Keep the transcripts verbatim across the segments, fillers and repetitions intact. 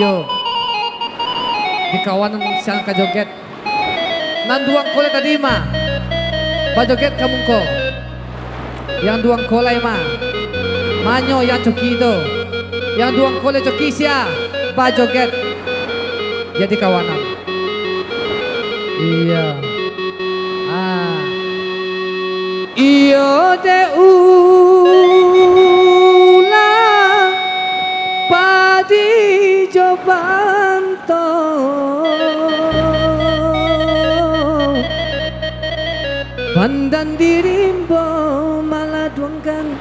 Yo. Di kawanan siang ka joget. Nan duo angko lai tadi mah. Bajoget ka mungko. Yang duo angko lai mah. Manyo yang coki tu. Yang duo angko lai coki sia. Bajoget. Jadi kawanan. Iyo. Ah. Iyo dek ulah padi jo banto, pandan di rimbo maladuangkan.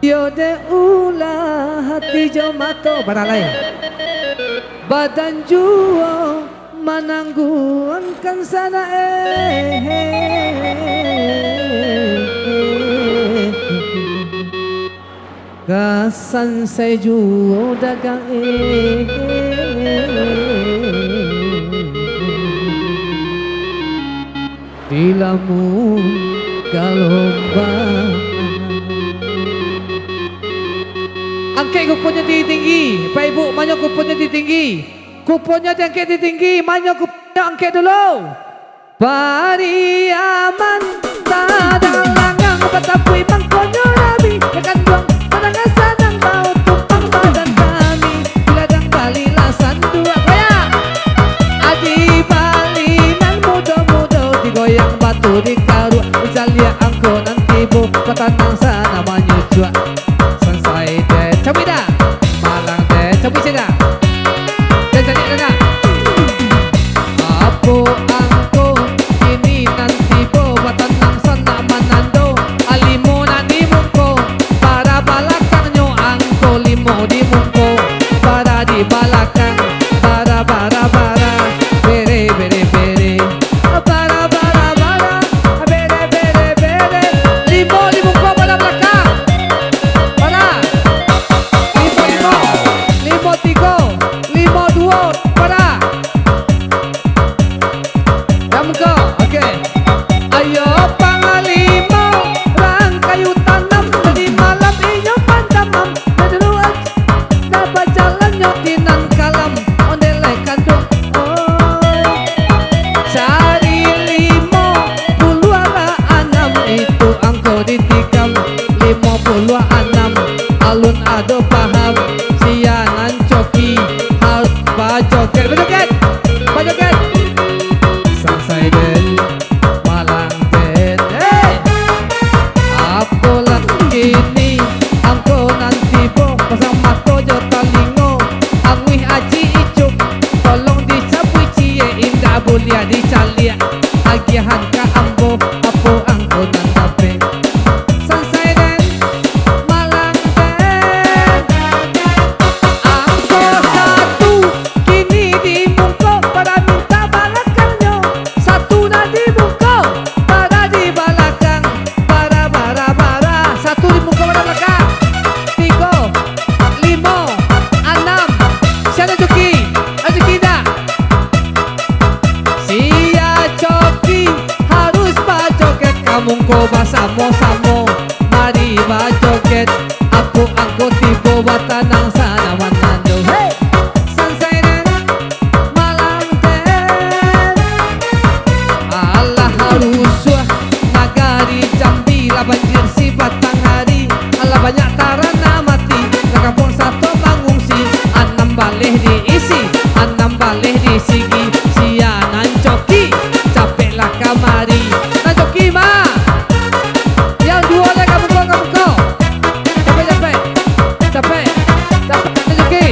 Iyo dek ulah hati jo mato baralai, badan juo manangguangkan sanak, eh. Ka sansai juo dagang, eh. Di lamun galombang. Angkek kuponnyo tinggi-tinggi, Pak Ibu, manyo kuponnyo tinggi-tinggi. Kuponnyo diangkek tinggi-tinggi, manyo kuponnyo angkek dulu. Pariaman, tadang langang, batapuik mangkonyo rami, ya kanduang, manangah sanang, bau tumpang badan kami, di ladang balilah sanduak, goyang. Adi bali nan mudo-mudo, digoyang batu dikaruak, dicaliak angko nan tibo, batanang sana manyucuak. Sansai den, cabuik dah. Malang den, cabuik cegak. Den caliak dah nak. Apo angko kini nan tibo, batanang sanak manando, alimo nan di muko, bara balakangnyo angko limo di muko, bara di balakang, bara, bara, bara, bere, bere, bere, bara, bara, bara, bere, bere, bere, limo di muko, bara balakang. Bara. Limo, limo. Limo tigo. Limo duo. Bara. Yang muko. Oke. Ayo pangalimo, rang kayu tanam, tadi malam inyo pandamam. Nan dulu aja, dah bajalannyo di nan kalam. Ondeh lai kanduang, oi. Cari limo puluah lah anam, itu angko ditikam. Limo puluah anam, alun ado paham. Sia nan coki harus bajoget. Bajoget, bajoget. Sansai den, malang den. Hei! Apolah kini angko nan tibo, pasang mato jo talingo, anguih aji icup, tolong dicabuik ciek, indak buliah dicaliak, agiahan ka ambo, apo angko nan dapek. Sansai den, malang den. Angko satu, kini di muko, bara minta balakangnyo. Satu nan di muko, bara di balakang. Bara, bara, bara. Satu di muko, bara balakang. Tigo, limo, anam. Sia nan coki? Ado coki indak? Sia coki harus bajoget ka muko basamo-samo. Mari bajoget, apo angko tibo, batanang sana manando. Hei! Sansai den, malang den. Alah rusuah nagari Jambi, lah banjir sibatang ari. Alah banyak taranam mati, lah kampuang sato mangungsi. Anam baleh diisi, anam baleh disigi. Sia nan coki, capeklah kamari. Nan coki ma? Yang duo lai ka muko, ka muko. Capek, capek. Capek. Capek, capek, coki.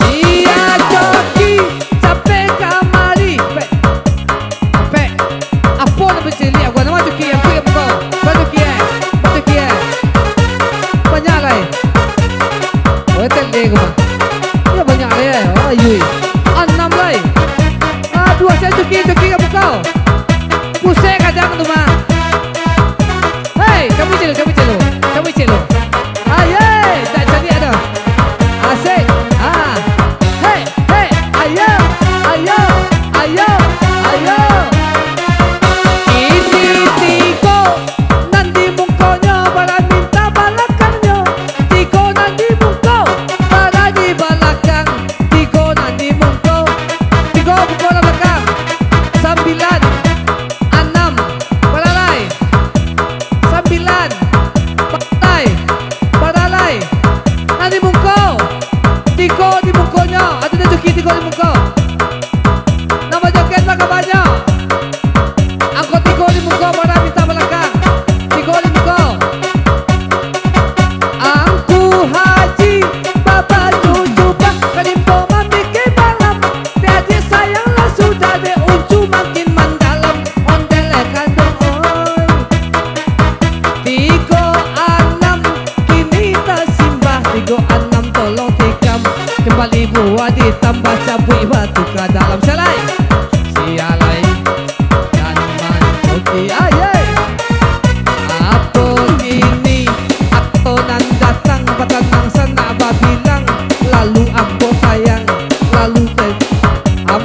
Sia coki, capek kamari. Capek. Capek. Apo nan bacaliak ko? Nan ma coki? Angku yang buka. Ba coki, eh. Ba coki, eh. Banyak lai. Oi, tende ko mah. Yo, banyak lai, eh. Oi, yui. Anam lai. Aduh, sia coki, coki ka muko. Pusek kadang tu mah. Hei, cabuik celu, cabuik celu, cabuik celu. Aye, tak caliak dah. Asik. Ah. Hei, hei, ayo, ayo, ayo, ayo. Isi tigo nan di mukonyo, bara minta balakangnyo. Tigo nan di muko, bara di balakang.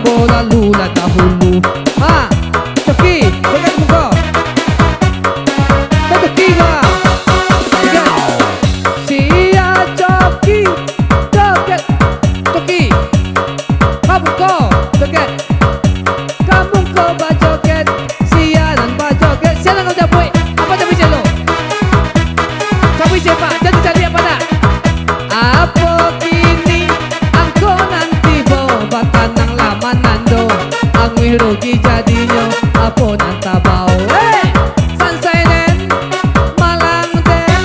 Ko lalu lah dahulu. Ha, Coki, joget mungko. Coki, ha. Joget. Sia Coki, joget. Coki. Ka mungko, joget. Ka mungko bajoget. Sia nan bajoget. Sia nan ka cabuik. Apo cabuik celo? Cabuik celo, Pak. Jan caliak, Pak, nak. Apo kini angko nan tibo, batanang lah manando, anguih rugi jadinyo, apo nan tabao? Hei! Sansai den, malang den.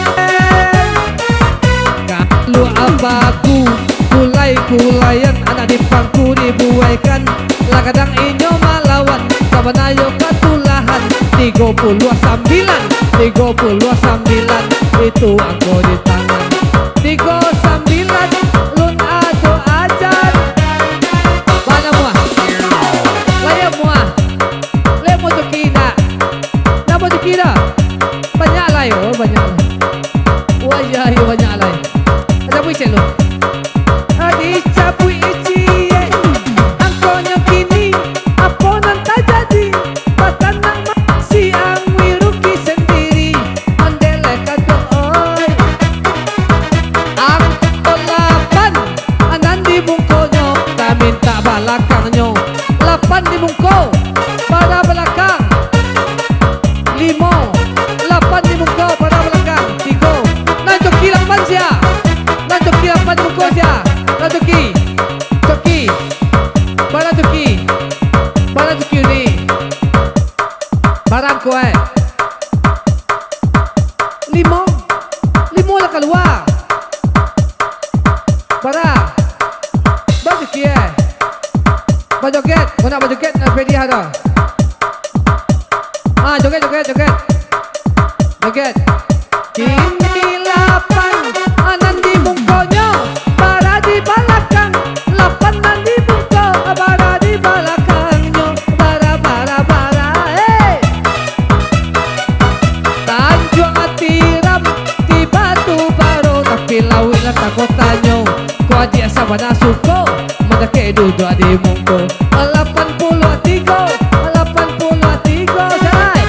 Kaluak abaku, kulai-kulaian, anak di pangku dibuaikan, lah gadang inyo malawan, sabana yo katulahan, tigo puluah sambilan, tigo puluah sambilan, itu angko di tangan. Tigo sambilan, lun ado ajan. Bana muah. Layah muah. Lai muah Coki indak? Namo Coki dah? Banyak lai, oh, banyak lai. Wah, ya, ya, banyak lai. Ada buih celo. Adi cabuik ciek, angkonyo kini, apo nan tajadi? Batanang masiang wiruki sandiri, mandeleh kadok oi. Angko lapan, anan di mungkonyo, tamintak balakangnyo. Lapan di mungko, bara balakang. Limo, lapan di mungko, bara balakang. Tigo, nan Coki lapan sia? Nan Coki lapan di mungko sia? Nan Coki. Coki. Bara Coki. Bara Coki ni. Bara angko, eh. Limo. Limo lah kalua. Bara. Bara Coki, eh. Bajoget. Kau nak bajoget, nak pediah dah. Ah, joget, joget, joget. Joget. Kini lapan, anan di mungkonyo, bara di balakang. Lapan nan di mungko, bara di balakangnyo. Bara, bara, bara, hei. Tanjuang tiram, di Batu Baro, tapi lauik lah takotanyo. Ko adiak sabana suko, mandakek duduak di mungko. Lapan puluah tigo, lapan puluah tigo, sarai.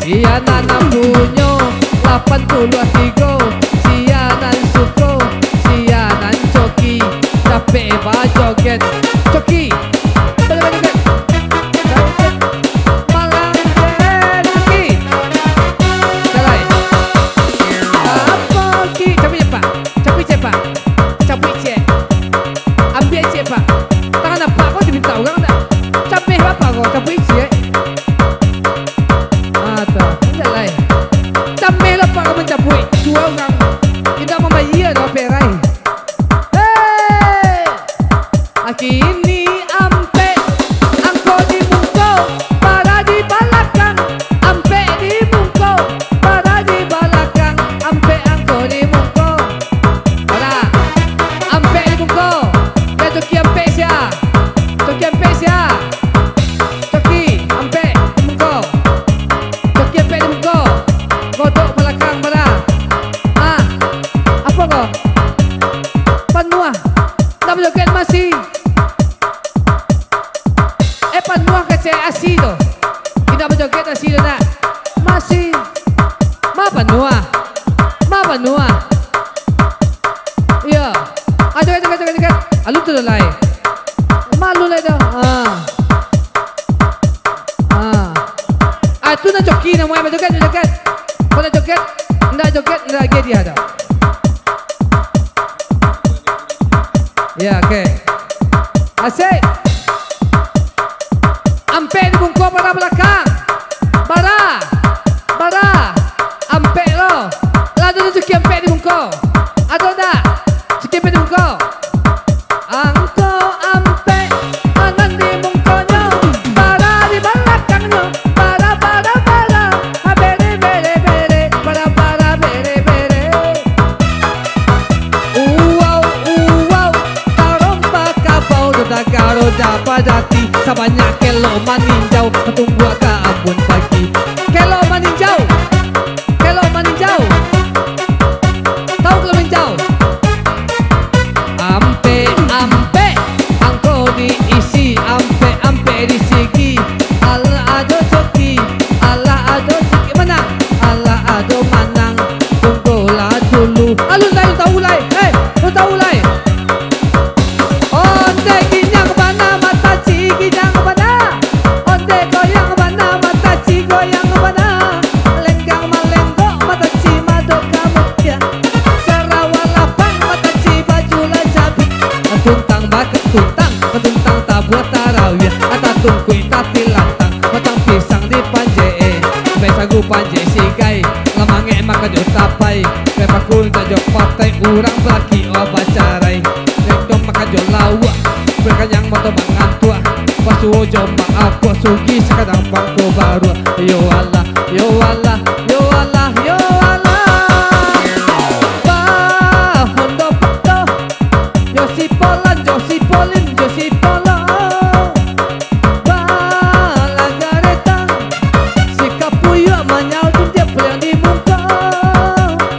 Sia nan punyo, lapan puluah tigo. Sia nan suko, sia nan Coki. Capek bajoget, Coki. Boleh bajoget. Joget. Malang joget, Coki. Sarai. Apo ki? Cabuik, Pak. Cabuik ciek, Pak. Cabuik ciek. Ambiak ciek, Pak. Tangan apak ko dimintak urang ndak? Cameh apak ko, cabuik ciek. Ah, tu. Indak lai. Cameh lah apak ko mancabuik. Dua urang. Indak mambayia doh, perai. Hei! Kini ampek, angko di mungko, bara di balakang. Ampek di mungko, bara di balakang. Ampek angko di mungko. Bara. Ampek di mungko. Yo, Coki ampek sia? Coki ampek sia? Coki ampek di mungko. Coki ampek di mungko. Godok balakang, bara. Ah. Apo ko? Panuah. Ndak bajoget masi. Eh, panuah kecek asi tu. Indak bajoget asi tu ndak. Masi. Ma panuah. Ma panuah. Iyo. Ah, joget, joget, joget, joget. Alun tu lai. Malu lai tu. Ah. Ah. Ah, tu nan Coki namonyo bajoget, bajoget. Kalau joget, ndak joget, ndak lagi dia dah. Ya, oke. Asik. Ampek di mungko, bara balakang. Bara. Bara. Ampek lo. Lah ado Coki ampek di mungko? Ado ndak? Coki ampek di mungko? Angko ampek, anan di mungkonyo, bara di balakangnyo, bara, bara, bara, ha, bere, bere, bere, bara, bara, bere, bere. Uwau, uwau, tarompa kabau, dodagaro dapa dati, sabanyak kelok maninjau, batumbuak ka ambun pagi. Kelok maninjau, kelok maninjau. Tahu kelok maninjau? Ampek, ampek, angko diisi Tungkuik tati lantang, batang pisang dipanjek, eh. Bai sagu panjek sigai, lah mangek makajo tapai. Bai paku tajo patai, urang balaki oh bacarai. Bai dong makajo lauak, bai kanyang mato mangantuak. Pasuo jo maapuak, sugih sakadang pangko baruak. Yo Allah, yo Allah, yo Allah, yo Allah. Bah, hondo patoh, yo si Polan, yo si Polin, yo si Polo. Balagaretang, si kapuyuak manyau tuntiak puliang di muko.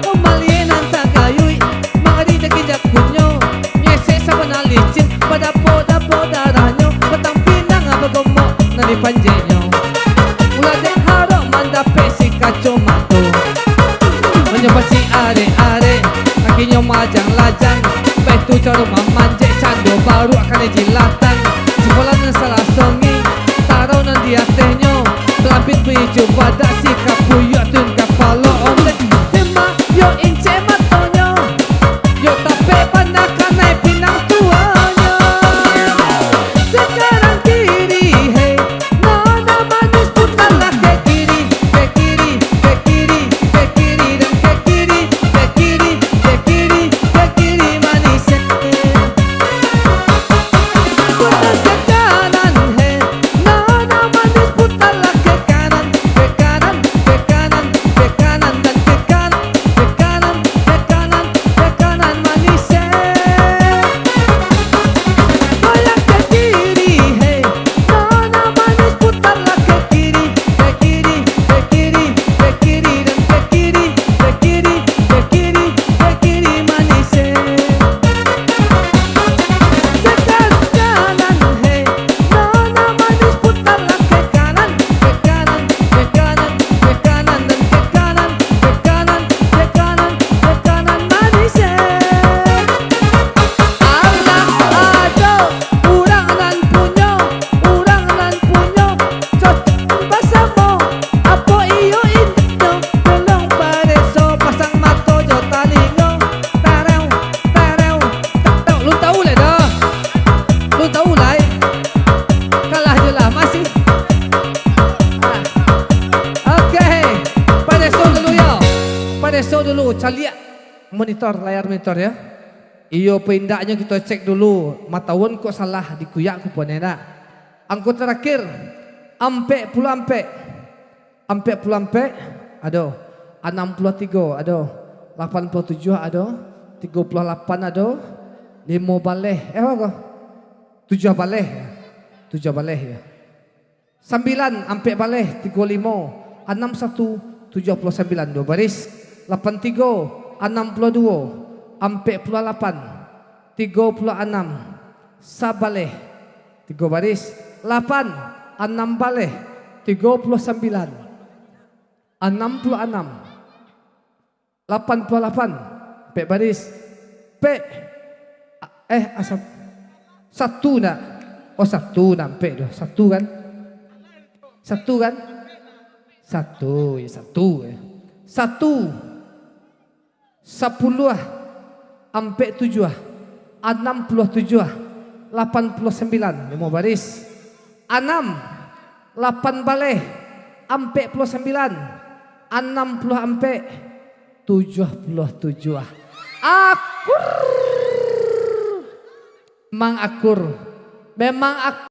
Mamalie nan tagayuik, mangari jakin-jakunnyo, nyesek sabana licin, badapo-dapo darahnyo, batang pinang bagomok nan dipanjeknyo. Ulah dek harok mandapek si kacomato. Manyo pasi arek-arek, kakinyo majang-lajang. Baitu caro mamanjek, cando baruak kanai jilatan. Sikolah nan salah songi, tarau nan di atehnyo. Balapin bunyi cubadak, si kapuyuak tun kapalo ondeh. Demak yo incek matonyo, yo tapek panah kanai pinang tuonyo. Sakarang kiri, hei, nona manis putarlah ke kiri, ke kiri, ke kiri, ke kiri, dan ke kiri, ke kiri, ke kiri, ke kiri manis, eh. Putar ke kanan, hei, nona manis putarlah ke kanan, ke kanan, ke kanan, ke kanan, dan ke kanan, ke kanan, ke kanan, ke kanan manis, eh. Goyang ke kiri, hei, nona manis putarlah ke kiri, ke kiri, ke kiri, ke kiri, dan ke kiri, ke kiri, ke kiri, ke kiri manis, eh. Sekarang kanan, hei, nona manis putarlah ke kanan, ke kanan, ke kanan, ke kanan, dan ke kanan, ke kanan, ke kanan, ke kanan manis, eh. Alah, aduh, urang nan punyo, urang nan punyo, cocok basamo, apo iyo inyo, tolong pareso, pasang mato jo talingo, tarau, tarau, tarau, lu tau lai doh, lu tau lai, kalah je lah, masih. Ah. Oke, pareso dulu yo, pareso dulu, caliak monitor, layar monitor yo. Iyo apo indaknyo kito cek dulu, matauan kok salah, dikuyak kuponnyo ndak. Angko tarakhir, ampek puluah ampek. Ampek puluah ampek, ado. Anam puluah tigo, ado. Lapan puluah tujuah, ado. Tigo puluah lapan, ado. Limo baleh, eh, apo ko? Tujuah baleh, yo. Tujuah baleh, yo. Sambilan, ampek baleh, tigo limo, anam satu, tujuah puluah sambilan, duo baris, lapan tigo, anam puluah duo, ampek puluah lapan, tigo puluah anam, sabaleh, tigo baris, lapan, anam baleh, tigo puluah sambilan, anam puluah anam. Lapan puluah lapan, ampek baris. Pek. Eh, asam. Satu nak. Oh, satu nak, ampek tu. Satu kan? Satu kan? Satu, ya, satu, ya. Satu. Sapuluah. Ampek tujuah. Anam puluah tujuah. Lapan puluah sambilan. Limo baris. Anam, lapan baleh, ampek puluah sambilan, anam puluah ampek, tujuah puluah tujuah. Akur. Memang akur. Memang akur.